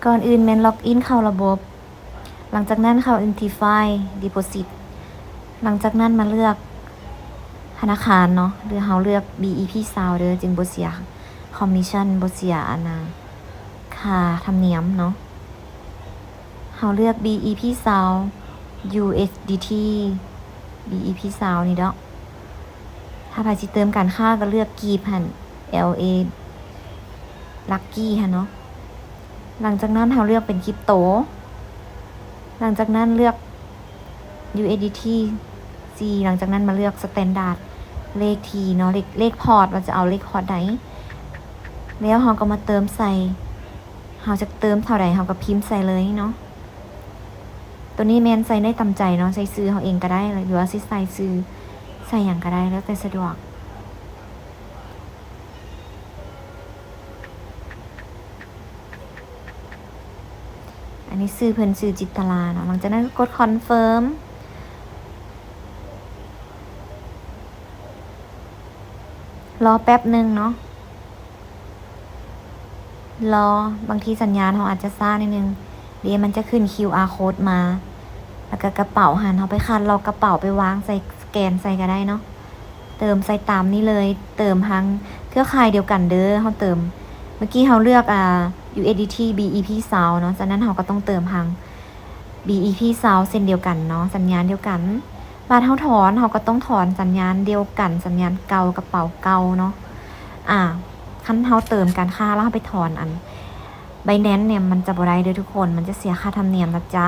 ກ່ອນອື່ນແມ່ນລັອກອິນເຂົ້າລະບົບ, ຫຼັງຈາກນັ້ນເຂົ້າ Identify Deposit, ຫຼັງຈາກນັ້ນມາເລືອກທະນາຄານເນາະ ຫຼືເຮົາເລືອກ BEP ຊາວເດີ ຈຶ່ງບໍ່ເສຍຄອມມິດຊັນ ບໍ່ເສຍອັນນາ ຄ່າທຳນຽມເນາະ. ເຮົາເລືອກ BEP ຊາວ USDT, BEP ຊາວນີ້ເນາະ. ຖ້າໃຜຊິເຕີມການຄ້າກໍເລືອກກີບຫັ້ນ LA Lucky ຫັ້ນເນາະ. ຫຼັງຈາກນັ້ນເຮົາເລືອກເປັນຄຣິບໂຕ, ຫຼັງຈາກນັ້ນເລືອກ USDT C, ຫຼັງຈາກນັ້ນມາເລືອກ Standard ເລກທີເນາະ ເລກ ເລກພອດ ວ່າຈະເອົາເລກພອດໃດ ແລ້ວເຮົາກໍມາເຕີມໃສ່ ເຮົາຈະເຕີມເທົ່າໃດເຮົາກໍພິມໃສ່ເລີຍເນາະ. ໂຕນີ້ແມ່ນໃສ່ໄດ້ຕາມໃຈເນາະ ໃສ່ຊື່ເຮົາເອງກໍໄດ້ ຫຼືວ່າຊິໃສ່ຊື່ໃສ່ຫຍັງກໍໄດ້ ແລ້ວແຕ່ສະດວກ. ອັນນີ້ຊື່ເພິ່ນຊື່ຈິດຕະລາເນາະ. ຫຼັງຈາກນັ້ນກໍກົດ Confirm, ລໍແປັບໜຶ່ງເນາະ. ລໍ ບາງທີສັນຍານເຮົາອາດຈະຊ້າໜ້ອຍໜຶ່ງເດ້ ມັນຈະຂຶ້ນ QR code ມາ ແລ້ວກໍກະເປົາຫັ້ນ ເຮົາໄປຄັດລອກກະເປົາໄປວາງໃສ່ ສະແກນໃສ່ກໍໄດ້ເນາະ. ເຕີມໃສ່ຕາມນີ້ເລີຍ, ເຕີມທາງເຄືອຂ່າຍດຽວກັນເດີ. ເຮົາເຕີມ ເມື່ອກີ້ເຮົາເລືອກ ອ່າ USDT BEP ຊາວເນາະ, ສະນັ້ນເຮົາກໍຕ້ອງເຕີມທາງ BEP ຊາວເຊັ່ນດຽວກັນເນາະ, ສັນຍານດຽວກັນ. ບາດເຮົາຖອນ ເຮົາກໍຕ້ອງຖອນສັນຍານດຽວກັນ, ສັນຍານເກົ່າ ກະເປົາເກົ່າເນາະ. ອາ ຄັນເຮົາເຕີມການຄ້າແລ້ວເຮົາໄປຖອນອັນ Binance ເນ່ຍ ມັນຈະບໍ່ໄດ້ເດີທຸກຄົນ, ມັນຈະເສຍຄ່າທຳນຽມນະຈ໊ະ.